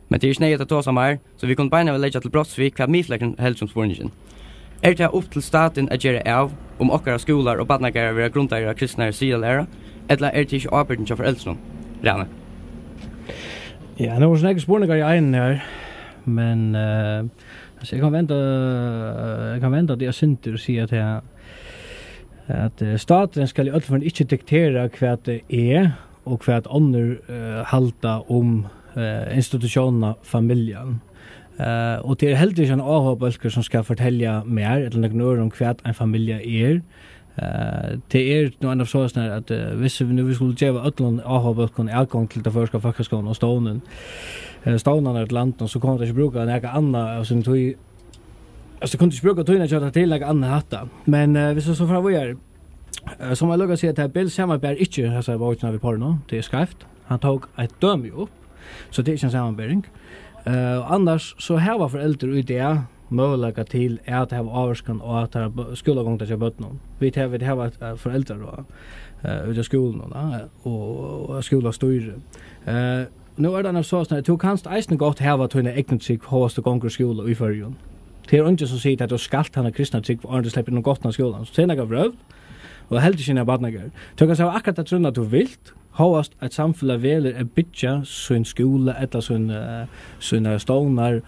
Men tað er ikki neyðugt at tosa meir, so vit kunnu beinanvegin leggja til brots við, hvat Miðflokkurin heldur um spurningin. Er tað upp til statin at gera av, um okkara skúlar og barnagarðar verða grundaðir á kristnari siðalæru, ella er tað ikki ábyrgdin hjá foreldrunum? Rani. Ja, nú eru so nógvir spurningar í einum her, men, eh, altso, eg kann venda, eg kann venda tað eitt sindur og siga at, at, eh, staturin skal í øllum førum ikki diktera, hvat eg og hvat onnur, eh, halda um, eh, institutiónina familjan. Eh, og tað er heldur ikki ein áhugabólkur, sum skal fortelja mær ella nøkrum øðrum, hvat ein familja er. Eh, tað er nú einaferð soleiðis, at, eh, viss vit nú, vit skulu geva øllum áhugabólkum atgongd til ta føroyska fólkaskúlan og stovnin, eh, stovnarnar í landinum, so kunnu tey ikki brúka nakað annað av síni tíð. Altso, tey kunnu ikki brúka tíðina hjá tær til nakað annað enn hatta. Men, eh, viss vit so fara víðari, eh, so má eg lukka at siga, at tað Bill samanber ikki hesa bókina við porno. Tað er skeivt. Hann tók eitt dømi upp, so tað er ikki ein samanbering. Eh, og annars so hava foreldur í dag møguleika til at hava ávirkan á teirra bø-, skúlagongd hjá børnunum. Vit hava, vit hava eitt, eh, foreldraráð, eh, úti á skúlunum, eh, og, og skúlastýri. Eh, nú er tað nú soleiðis, at tú kanst eisini gott hava tína egnu trúgv, hóast tú gongur í skúla í Føroyum. Tað er eingin, sum sigur, at tú skalt hava kristna trúgv, áðrenn tú sleppur inn um gáttina á skúlanum. So tað er nakað vrøvl, og heldur ikki inn á barnagarð. Tú kanst hava akkurát ta trúnna, tú vilt, hóast eitt samfelag velur at byggja sín skúla ella sín, eh, sínar stovnar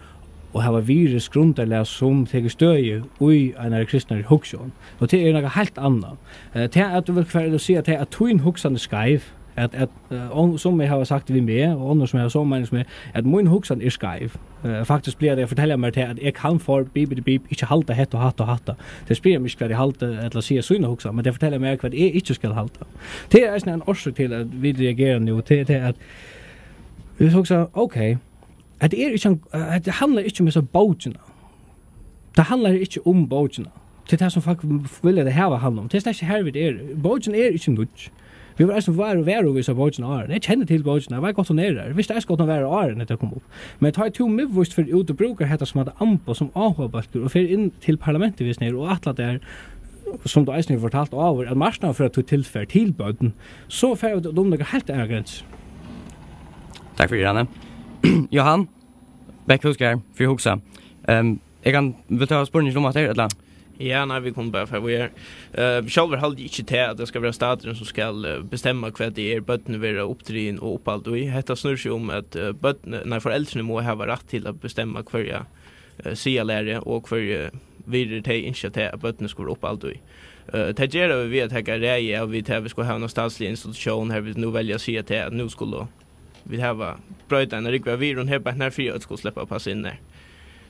og hava virðisgrundarlag, sum tekur støði í einari kristnari hugsjón. Og tað er nakað heilt annað. Eh, tað at tú vilt hvar, siga, tað at tín hugsan er skeiv, at, at, eh, on-, sum eg havi sagt við meg, og onnur sum hava somu meining sum eg, at mín hugsan er skeiv. Eh, faktiskt plaga tey at fortelja mær tað, at eg kann for bíp, bíp, bíp, ikki halda hetta og hatta og hatta. Tey spyrja meg ikki, hvat eg haldi, ella siga sína hugsan, men tey fortelja mær, hvat eg ikki skal halda. Tað er eisini ein orsøk til, at vit reagera nú, tað er tað, at vit hugsa, ok, hetta er ikki ein, hetta handlar ikki um hesa bókina. Tað handlar ikki um bókina. Tað er tað, sum fólk vilja, tey hava handla um. Tað er slett ikki har, vit eru. Bókin er ikki nýggj. Vit vóru eisini var-, varug við hesa bókina áðrenn. Eg kenni til bókina, eg veit gott, hon er har. Eg visti eisini gott, hon var har, áðrenn hetta kom upp. Men tá ið tú miðvíst fer út og brúkar hetta sum eitt amboð, sum áhugabólkur, og fer inn til parlamentið, viss nær, og ætlar tær sum tú eisini hevur fortalt áður, at marknaðurin fyri at tú tilfar til børn, so fara vit at umleika heilt aðrar grensur. Takk fyri, Janne. Johan Bech Husgaard, fyri Hugsa. Ehm, eg kann, vilt tú hava spurning um hatta her, ella? Ja, nei, vit kunnu bara fara víðari. Eh, sjálvur haldi eg ikki tað, at tað skal vera staturin, sum skal, eh, bestemma, hvat tað er, børnini verða uppdrigin og uppald í. Hetta snýr seg um, at, eh, børn, nei, foreldrini mugu hava rætt til at bestemma, hvørja, eh, siðalæru og hvørji virðir tey ynskja tað, at børnini skulu vera uppald í. Eh, tað gera vit við at taka ræði av, við tað, vit skulu hava eina statsliga institutión, har vit nú velja at siga tað, at nú skulu vit hava, broyta eina rúgvu av virðum her, beint nær fyri øll skulu sleppa at passa inn har.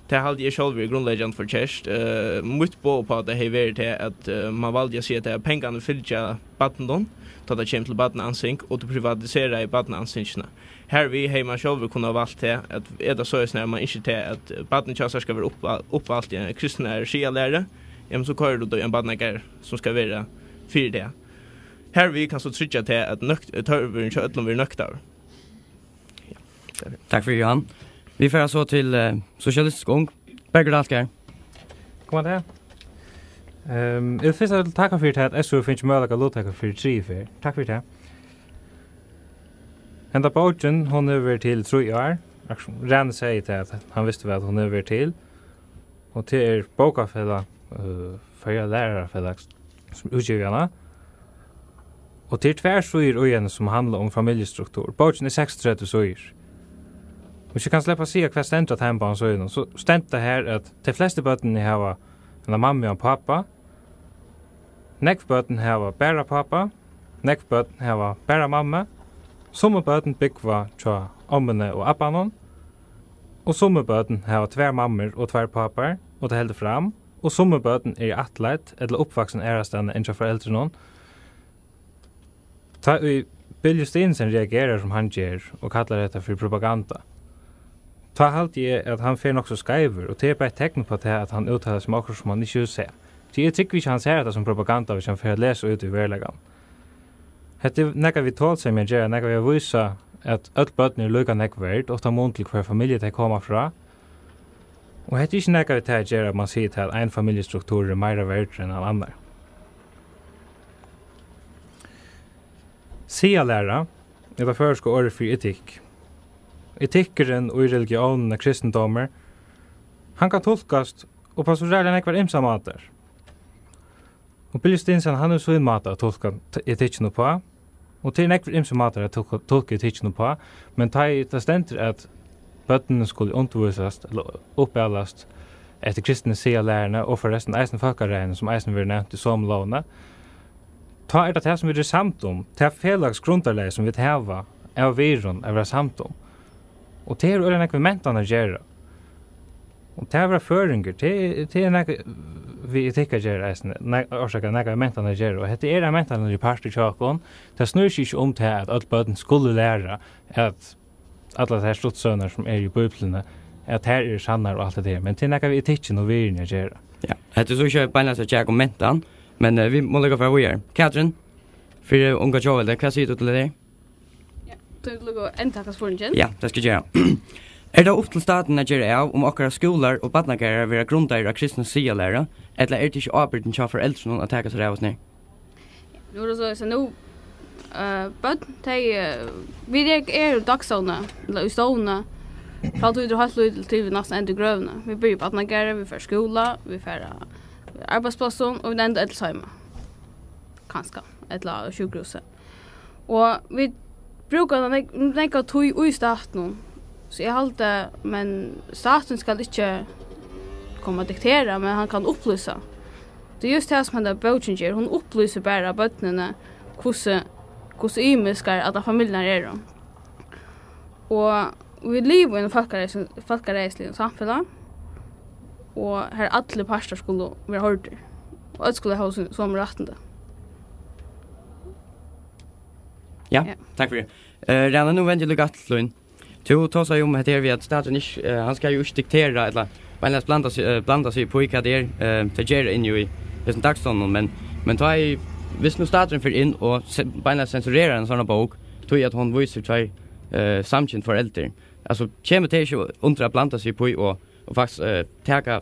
Tað haldi eg sjálvur er grundleggjandi forkert. Eh, mítt boð uppá tað hevði verið tað, at, eh, mann valdi at siga tað, at pengarnir fylgja barninum, tá tað kemur til barnaansing, og tú privatiseraði barnaansingina. Harvið hevði mann sjálvur kunnað valt tað, at er tað soleiðis, at mann ynskir tað, at barnið hjá sær skal vera upp-, uppalt í ein kristinari siðalæru, jamen, so koyrir tú tað í ein barnagarð, sum skal vera fyri tað. Harvið kanst tú tryggja tað, at nøkt-, tørvurin hjá øllum verður nøktaður. Ja, tað er fyri. Takk fyri, Johan. Vit fara so til, eh, Sosialistisk Ung. Bergur Dalsgaard. Góðan dag. Ehm, eg vil fyrst av øllum takka fyri tað, at S U hevur fingið møguleika at luttaka fyri triðju ferð. Takk fyri tað. Henda bókin, hon hevur verið til í trý ár. Akkur-, Rani segði tað, at hann visti væl, at hon hevur verið til. Og tað er bókafelag, øh, Føroya Lærarafelag, sum útgivið hana. Og tað er tvær síður í henni, sum handla um familjustruktúr. Bókin er seksogtretivu síður. Hvis eg kann sleppa at siga, hvat stendur á teimum báðum síðunum, so stendur tað her, at tey flestu børnini hava eina mammu og ein pápa. Nógv børn hava bara pápa. Nógv børn hava bara mammu. Summi børn búgva hjá ommuni og abbanum. Og summi børn hava tvær mammur og tveir pápar, og tað heldur fram. Og summi børn eru ættleidd ella uppvaksin aðrastaðni enn hjá foreldrunum. Tá ið Bill Justinussen reagerar, sum hann ger, og kallar hetta fyri propaganda, tá haldi eg, at hann fer nokk so skeivur, og tað er bara eitt tekn upp á tað, at hann úttalar seg um okkurt, sum hann ikki hevur sæð. Tí eg trúgvi ikki, hann sær hetta sum propaganda, hvis hann fer at lesa út í veruleikan. Hetta er nakað við tolsemi at gera, nakað við at vísa, at øll børn eru líka nógv verd, uttan mun til, hvørja familju tey koma frá. Og hetta er ikki nakað við tað at gera, at mann sigur, at ein familjustruktúr er meira verdur enn ein annar. Siðalæra er tað føroyska orðið fyri etikk. Etikkurin í religiónini kristindómur, hann kann tulkast upp á so ræðuliga nógvar ymsar mátar. Og Bill Justinussen, hann hevur sín máta at tulka t-, etikkin uppá, og tað eru nógvir ymsir mátar at tulka, tulka etikkin uppá, men tá ið tað stendur, at børnini skulu undirvísast ella uppalast eftir kristnu siðalæruni, og forrestin eisini fólkaræðinum, sum eisini verður nevnt í somu lógini, tá er tað tað, sum vit eru samd um, tað felags grundarlagið, sum vit hava av virðum at vera samd um. Og tað hevur øgiliga nógv við mentan at gera. Og tað at vera føroyingur, tað er, tað er nakað við etikk at gera eisini, ne-, orsaka, nakað við mentan at gera. Og hetta er ein mentanarligur partur hjá okkum. Tað snýr seg ikki um tað, at øll børn skulu læra, at allar tær stuttsøgurnar, sum eru í Bíbliuni, at tær eru sannar og alt det der. Men tað er nakað við etikkin og virðini at gera. Ja, hetta er so ikki beinleiðis at gera um mentan, men, eh, vit mugu líka fara víðari. Katrin, fyri Unga Tjóðveldi, hvat sigur tú til tað? Ja, tú ert líka at endurtaka spurningin. Ja, tað skal eg gera. Er tað upp til statin at gera av, um okkara skúlar og barnagarðar verða grundaðir á kristnu siðalæru, ella er tað ikki ábyrgdin hjá foreldrunum at taka sær av og snið? Nú er tað so, so nú, eh, børn, tey, eh, vit eru, eru dagsovni, ella í stovni, frá tí tú ert heilt lítil til vit næstan enda í grøvini. Vit byrja í barnagarði, vit fara í skúla, vit fara á arbeiðsplássum, og vit enda ella heima. Kanska, ella á sjúkrahúsi. Og vit brúka nógv-, nógva tíð í statinum, so eg haldi, men statin skal ikki koma at diktera, men hann kann upplýsa. Tað er júst tað, sum henda bókin ger. Hon upplýsir bara børnini, hvussu, hvussu ymiskar allar familjurnar eru. Og vit liva í einum fólkaræðis-, fólkaræðisligum samfelag, og har allir partar skulu vera hoyrdir, og øll skulu hava sín somu rættindi. Ja, ja. Takk fyri. Eh, Rani, nú vendi eg líka aftur til tín. Tú tosaði um hetta her við, at staturin ikki, eh, hann skal jú ikki diktera, ella beinleiðis blanda seg, eh, blanda seg upp í, hvat tað er, eh, tey gera inni í hesum dagstovnum, men, men tá ið, viss nú staturin fer inn og se-, beinleiðis sensurerar eina sovorðna bók, tí at hon vísir tvey, eh, samkynd foreldur, altso, kemur tað ikki undir at blanda seg upp í og, og faktiskt, eh, taka,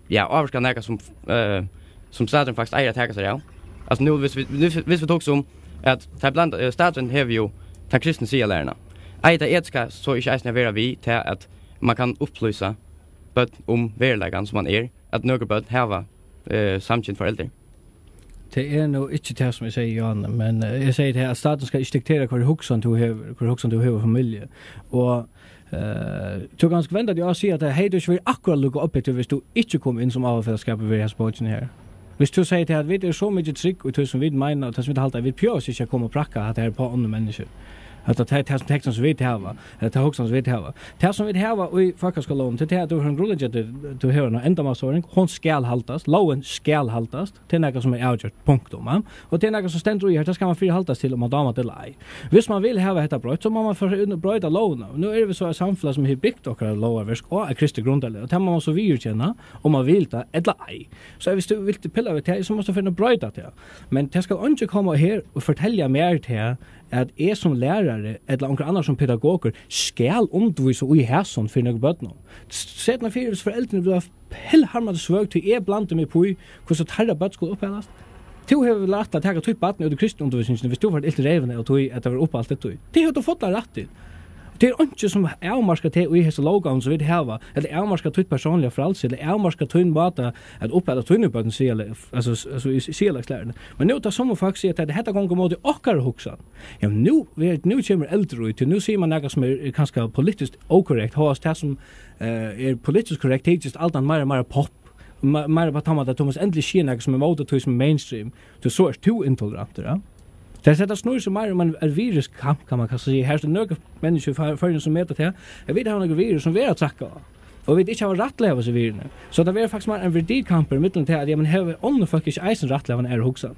ja, ávirka nakað sum, eh, sum staturin faktiskt eigur at taka sær av. Altso nú, viss vit, viss, viss vit hugsa um, at tað blanda, eh, staturin hevur jú tann kristnu siðalæruna. Eigur tað etiska so ikki eisini at vera við til, at mann kann upplýsa børn um veruleikan, sum hann er, at nøkur børn hava, eh, samkynd foreldur? Tað er nú ikki tað, sum eg sigi, Johan, men, eh, eg sigi tað, at staturin skal ikki diktera, hvørja hugsan tú hevur, hvørja hugsan tú hevur um familju. Og, eh, tú kanst venda tað og siga, at tað hevði ikki verið akkurát líka objektivt, viss tú ikki kom inn sum áhugafelagsskapur við hesi bókini her. Viss tú sigur tað, at vit eru so mikið trygg í tí, sum vit meina, og tað, sum vit halda, at vit behøva ikki at koma og prakka hatta her upp á onnur menniskju. At tað er tað, sum tekstin, sum vit hava, at tað er hugsan, sum vit hava. Tað, sum vit hava í fólkaskúlalógini, tað er tað, at tú hevur ein grundleggjandi, tú hevur eina endamálsorðing, hon skal haldast, lógin skal haldast, tað er nakað, sum er avgjørt, punktum, ja? Og tað er nakað, sum stendur í her, tað skal mann fyri haldast til, um mann dámar tað ella ei. Viss mann vil hava hetta broytt, so má mann fara inn og broyta lógina. Nú eru vit so eitt samfelag, sum hevur bygt okkara lógarverk á eitt kristið grundarlag, og tað má mann so viðurkenna, um mann vil tað ella ei. So viss tú vilt pilla við tað, so mást tú fara inn og broyta tað. Men tað skal eingin koma her og fortelja mær tað, at eg sum lærari ella onkur annar sum pedagogur skal undirvísa í hasum fyri nøkrum børnum. Set meg fyri, viss foreldrini blíva pillharmandi svøg, tí eg blandi meg upp í, hvussu teirra børn skulu uppaldast. Tú hevur rætt at taka títt barn út í kristinundirvísingini, viss tú fært ilt í reyvina av tí, at tað verður uppalt eftir tí. Tað hevur tú fullan rætt til. Tað er einki, sum avmarkar teg í hesi lóggávuni, sum vit hava, ella avmarkar títt persónliga frælsi, ella avmarkar tín máta at uppala tíni børn siga, altso, altso, í siðalagslæruni. Men nú, tá summi fólk siga, at hetta gongur móti okkara hugsan, ja, men nú, nú kemur eldur í, tí nú sigur mann nakað, sum er, er kanska politiskt ókorrekt, hóast tað, sum, eh, er politiskt korrekt, tykist altíð meira og meira pop, me-, meira upp á tann mátan, at tú mást endiliga siga nakað, sum er móti tí, sum er mainstream, tí so ert tú intolerantur, ja. Tað, hetta snýr seg meira um ein, ein virðiskamp, kann mann kanska siga. Her eru nøkur menniskju í Før-, Føroyum, sum meta tað, at vit hava nøkur virði, sum verða traðkað á, og vit ikki hava rætt til at hava hesi virðini. So tað verður faktiskt meira ein verdikampur millum tað, at, ja, men hava onnur fólk ikki eisini rætt til at hava eina aðra hugsan?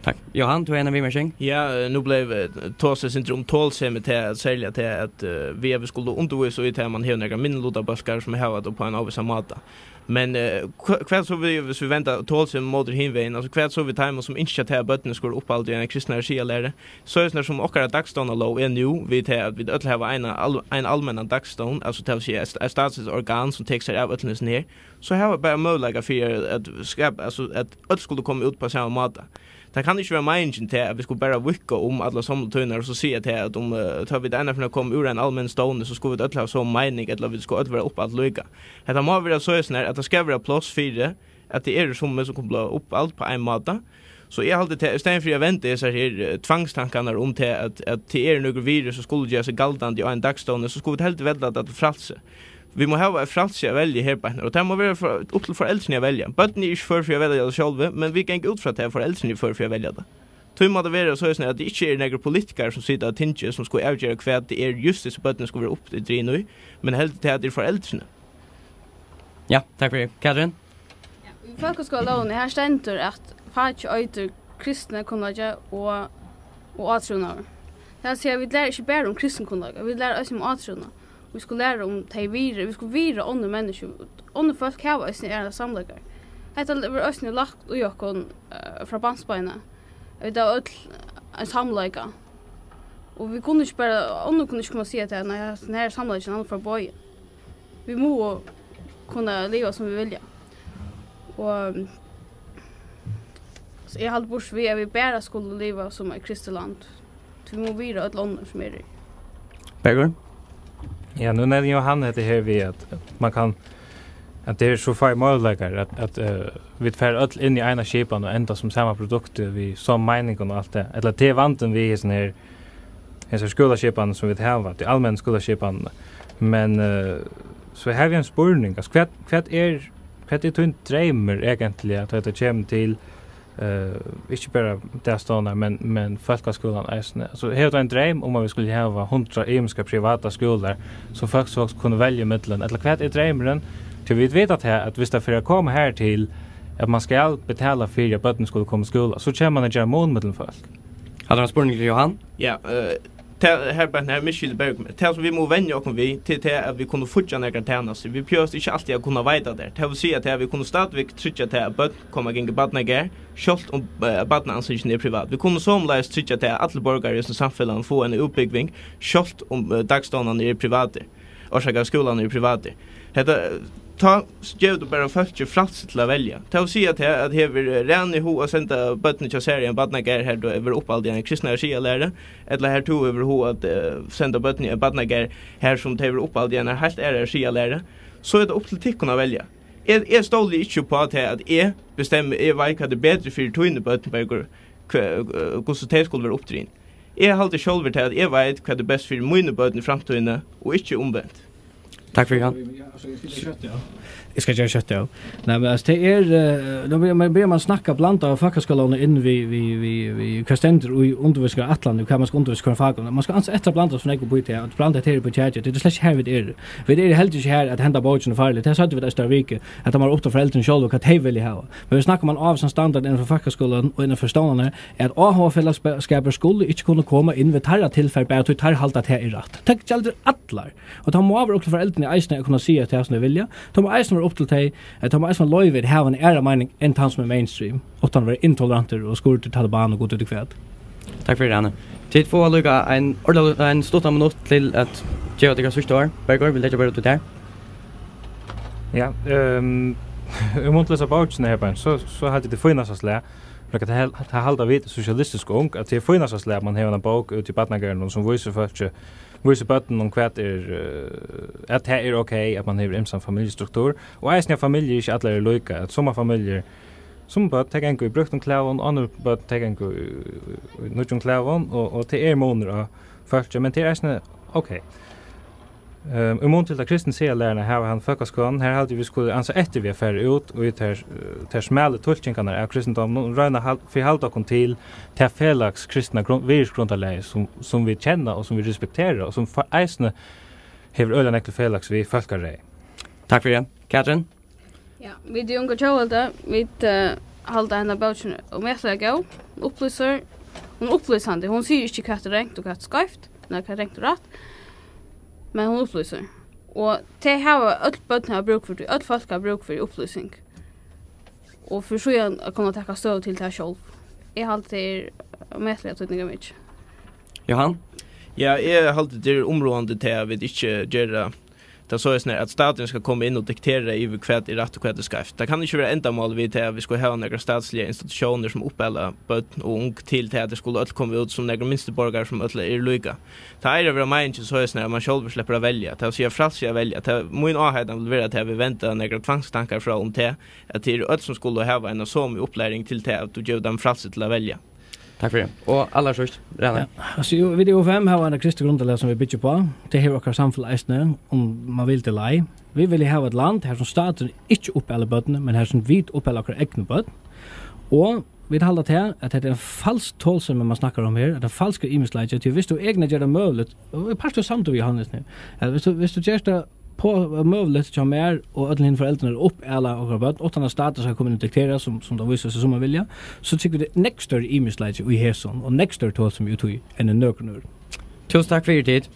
Takk. Johan, tú hevur eina viðmerking? Ja, eh, nú bleiv, eh, tosað eitt sindur um tolsemi, tað at, serliga tað at, eh, við at vit skulu undirvísa í tað, at mann hevur nakrar minnilutabólkar, sum hava tað upp á ein ávísan máta. Men, eh, hva, hvat so við, viss vit venda tolsemi móti hin vegin, altso, hvat so við teimum, sum ynskja tað, at børnini skulu uppalast í eini kristnari siðalæru, soleiðis sum okkara dagstovnalóg er nú, við tað, at vit øll hava eina al-, ein almennan dagstovn, altso, tað vil siga, eitt, eitt statsligt organ, sum tekur sær av øllum hesum her, so hava vit bara møguleika fyri at, at skapa, altso, at øll skulu koma út á sama máta. Tað kann ikki vera meiningin, tað, at vit skulu bara víðka um allar samlatíðirnar og so siga tað, at um, eh, tá vit einaferð koma úr einum almennum stovni, so skulu vit øll hava somu meining, ella vit skulu øll vera uppald líka. Hetta má vera soleiðis, at tað skal vera pláss fyri, at tað eru summi, sum kunnu blíva uppald á ein máta. So eg haldi, tað, í staðin fyri at venda hesar her, eh, tvangstankarnar um tað, at, at tað eru nøkur virði, sum skulu gera seg galdandi á einum dagstovni, so skulu vit heldur velja tað til frælsi. Vit má hava eitt frælsi at velja her beint nú, og tað má vera for, upp til foreldrini at velja. Børn eru ikki før fyri at velja tað sjálvi, men vit ganga út frá, at foreldrini eru før fyri at velja tað. Tí má tað vera soleiðis, at tað ikki eru nakrir politikarar, sum sita á tingi, sum skulu avgera, hvat tað er, júst hesi børnini skulu vera uppdrigin í, men heldur tað, at tað eru foreldrini. Ja, takk fyri. Katrin? Ja, í fólkaskúlalógini, her stendur, at fakið eitur kristni kunnleiki og, og átrúnaður. Tað vil siga, vit læra ikki bara um kristin kunnleika, vit læra eisini um átrúnað. Vit skulu læra um tey virði, vit skulu virða onnur menniskju. Onnur fólk hava eisini aðrar samleikar. Hetta verður eisini lagt í okkum, eh, frá barnsbeini. Vit hava øll ein samleika. Og vit kunnu ikki bara, onnur kunnu ikki koma og siga til, nei, hasin her samleikin, hann er forboðin. Vit mugu kunna liva, sum vit vilja. Og, so eg haldi, burtur við, at vit bara skulu liva sum eitt kristið land. Vit mugu virða øll onnur, sum eru. Bergur? Ja, nú nevnir Johan hetta her við, at, at man kann, at tað eru so fáir møguleikar, at, at, eh, vit fara øll inn í eina skipan og enda sum sama produkt við somu meiningum og alt tað. Ella tað er vandin við hesum her, hesa skúlaskipan, sum vit hava, tí almennu skúlaskipan. Men, eh, so havi eg ein spurning. Altso, hvat, hvat er, hvat er tín dreymur eigentliga, tá tað kemur til, eh, ikki bara dagstovnar, men, men fólkaskúlan eisini? Altso, hevur tú ein dreym um, at vit skulu hava hundrað ymiskar privatar skúlar, sum fólk so kunnu velja ímillum? Ella hvat er dreymurin? Tí vit vita tað, at viss tað fer at koma har til, at man skal betala fyri, at børnini skulu koma í skúla, so kemur man at gera mun millum fólk. Hevur tú ein spurning til Johan? Ja, eh, tað, her, bara her, misskilti Bergur meg. Tað, sum vit mugu venja okkum við, til tað, at vit kunnu fíggja nakrar tænastur. Vit behøva ikki altíð at kunna veita tær. Tað vil siga, at vit kunnu stadigvæk tryggja tað, at børn koma at ganga í barnagarð, sjálvt um, eh, barnaansingin er privat. Vit kunnu somuleiðis tryggja tað, at allir borgarar í hesum samfelagnum fáa eina útbúgving, sjálvt um, eh, dagstovnarnir eru privatir, orsakað, at skúlarnir eru privatir. Hetta, eh, Tá gevur tú bara fólki frælsi til at velja. Tað vil siga tað, at hevur Rani hug at senda børnini hjá sær í ein barnagarð, har tú hevur uppihald í eini kristnari siðalæru, ella har tú hevur hug at, eh, senda børnini í ein barnagarð, har sum tey hevur uppihald í eini heilt aðrari siðalæru, so er tað upp til tykkum at velja. Eg, eg stóli ikki upp á tað, at eg bestemmi, eg veit, hvat er betri fyri tíni børn, Bergur, hva, hvussu tey skulu vera uppdrigin. Eg haldi sjálvur tað, at eg veit, hvat er best fyri míni børn í framtíðini, og ikki umvent. Takk fyri, Jan. Ja, altso, eg skal gera skjótt, ja. Eg skal gera skjótt, ja. Nei, men altso, tað er, eh, nú byrjar man, byrjar man at snakka blanda av fólkaskúlanum inn við, við, við, við hvat stendur í undirvísingarætlanini, hvat man skal undirvísa í hvørjum fakum. Man skal ansa eftir at blanda so nógv upp í tað, at blanda hetta her upp í kjakið. Tað er slett ikki har, vit eru. Vit eru heldur ikki har, at henda bókin er farlig. Tað søgdu vit eisini í viku, at tað má upp til foreldrini sjálv, hvat tey vilja hava. Men vit snakka um ein ávísan standard innan fyri fólkaskúlan og innan fyri stovnarnar, at áhugafelagsskapur skulu ikki kunna koma inn við teirra tilfar, bara tí teir halda, at tað er rætt. Tað gildir allar. Og tað má vera upp til foreldrini eisini at kunna siga tað, sum tey vilja. Tað má eisini vera upp til tey, at tað má eisini vera loyvt at hava eina aðra meining enn tann, sum er mainstream, uttan at vera intolerantur og skurdur, Taliban og gud veit hvat. Takk fyri, Rani. Tit fáa líka ein orðaliga, ein stuttan minutt til at geva tykkara síðstu orð. Bergur, vil leggja bara út í tær? Ja, ehm, um at lesa bókina her, Bent, so, so haldi eg tað fínasta slag. Men tað hal-, tað halda vit sosialistisku ung, at tað er fínasta slag, at man hevur eina bók úti í barnagarðinum, sum vísir fólki, vísir børnunum, hvat er, eh, at tað er ok, at man hevur ymsan familjustruktur, og eisini at familjur ikki allar eru líka, at summar familjur, sum børn, tey ganga í brúktum klæðum, onnur børn, tey ganga í, í, í nýggjum klæðum, og, og tað er munur á fólki, men tað er eisini ok. Ehm, í mun til ta kristnu siðalæruna hava hann fólkaskúlan, har haldi eg, vit skulu ansa eftir við at fara út í tær, eh, tær smalu tulkingarnar av kristindóminum og royna at hal-, fyri halda okkum til tað felags kristna grund-, virðisgrundarlagið, sum, sum vit kenna og sum vit respektera og sum for-, eisini hevur øgiliga nógv til felags við fólkaræði. Takk fyri. Katrin? Ja, vit í Unga Tjóðveldi, vit, eh, halda henda bókin ómetaliga góð. Hon upplýsir, hon er upplýsandi. Hon sigur ikki, hvat er rangt og hvat er skeivt, ella hvat er rangt og rætt, men hon upplýsir. Og tey hava, øll børn hava brúk fyri tí, øll fólk hava brúk fyri upplýsing. Og fyri síðan at kunna taka støðu til tað sjálv. Eg haldi, tað er ómetaliga týdningarmikið. Johan? Ja, eg haldi, tað er umráðandi, tað at vit ikki gera tað soleiðis, at staturin skal koma inn og diktera yvir, hvat er rætt og hvat er skeivt. Tað kann ikki vera endamálið við tað, at vit skulu hava nakrar statsligar institutiónir, sum uppala børn og ung til tað, at tey skulu øll koma út sum nakrir minstu borgarar, sum øll eru líka. Tað eigur at vera meiningin soleiðis, at mann sjálvur sleppur at velja. Tað vil siga, frælsi at velja. Tað, mín áheitan vil vera, at vit venda nakrar tvangstankar frá um tað, at tað eru øll, sum skulu hava eina somu upplæring til tað, at tú gevur teimum frælsi til at velja. Takk fyri. Og allarsíðst, Rani. Ja, altso, jú, vit í U F M hava eina kristið grundarlag, sum vit byggja uppá. Tað hevur okkara samfelag eisini, um mann vil tað ella ei. Vit vilja hava eitt land, har sum staturin ikki uppalir børnini, men har sum vit uppala okkara egnu børn. Og vit halda tað, at hetta er ein falsk tolsemi, mann snakkar um her, at ein falskur ymisleiki, tí viss tú eisini ger tað møguligt, og eg eri partur samdur við Johannes her, at viss tú, viss tú ger tað pá-, møguligt hjá mær og øllum hinum foreldrunum at uppala okkara børn, uttan at staturin skal koma inn og diktera, sum, sum tað vísir seg, sum man vilja, so trúgvi eg, tað er nógv størri ymisleiki í hesum, og nógv størri tolsemi í tí, enn í nøkrum øðrum. Túsund takk fyri tit.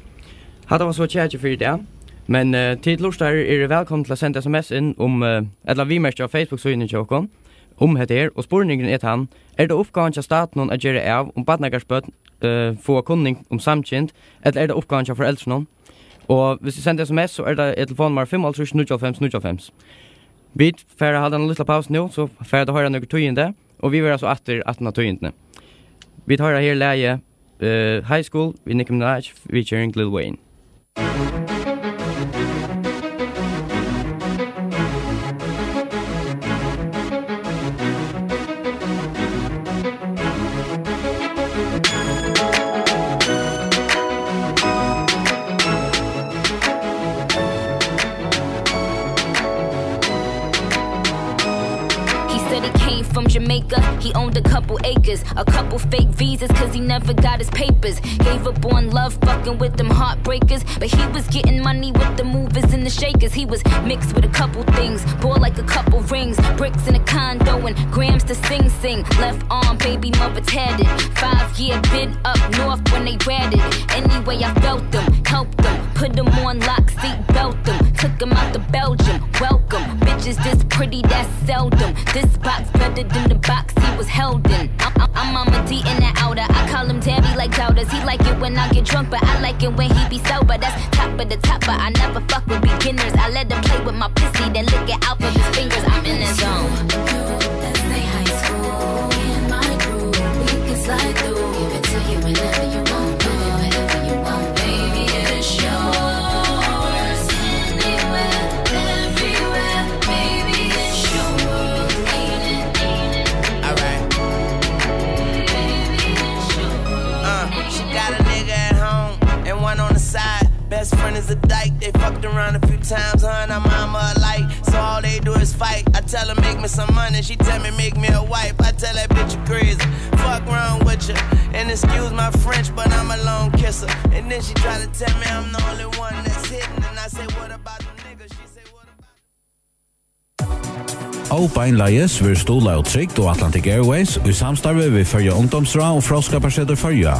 Hatta var so kjakið fyri í dag. Men, eh, tit lurtarar eru vælkomin til at senda S M S inn um, eh, ella viðmerkja á Facebook-síðuni hjá okkum um hetta her. Og spurningurin er tann, er tað uppgávan hjá statinum at gera av, um barnagarðsbørn, eh, fáa kunning um samkynd, ella er tað uppgávan hjá foreldrunum? Og viss tit senda S M S, so er tað, er telefonnummar fimmoghálvtrýss níggjuoghálvfems níggjuoghálvfems. Vit fara at halda eina lítla pausu nú, so fara at hoyra nøkur tíðindi, og vit verða so aftur aftan á tíðindini. Vit hoyra her lagið, eh, High School við Nicki Minaj featuring Lil Wayne. He said he came from Jamaica. He owned a couple acres, a couple fake visas, cause he never got his papers. Gave up on love, fucking with them heartbreakers. But he was getting money with the movers and the shakers. He was mixed with a couple things, bought like a couple rings, bricks in a condo and grams to Sing Sing. Left arm, baby mother tatted. Five year bid up north when they ratted. Anyway, I felt them, helped them, put them on lock, seat belt them, took them out to Belgium. Welcome, bitches, this pretty, that's seldom. This box better than the box he was held in. I'm, I'm, I'm Mama D in the outer. I call him daddy like doubters. He like it when I get drunk, but I like it when he be sober. That's top of the top, but I never fuck with beginners. I let him play with my pussy, then lick it out of his fingers. I'm in the zone. That's they high school. In my room, we can slide through. Give it to you whenever you want, baby, whenever you want, baby. It's yours. Anywhere, everywhere, baby, it's yours. Alright. Uh, she got a nigga at home and one on the side. Best friend is a dyke. They fucked around a few times, her and her mama alike. So all they do is fight. I tell her, "Make me some money." She tell me, "Make me a wife." I tell that bitch, "You crazy. Fuck wrong with you." And excuse my French, but I'm a lone kisser. And then she try to tell me I'm the only one that's hitting. And I say, "What about the niggas?" She say, "What about?" Óbeinleiðis verður stuðlað av Trygd og Atlantic Airways í samstarvi við Føroya Ungdómsráð og Fróðskaparsetur Føroya.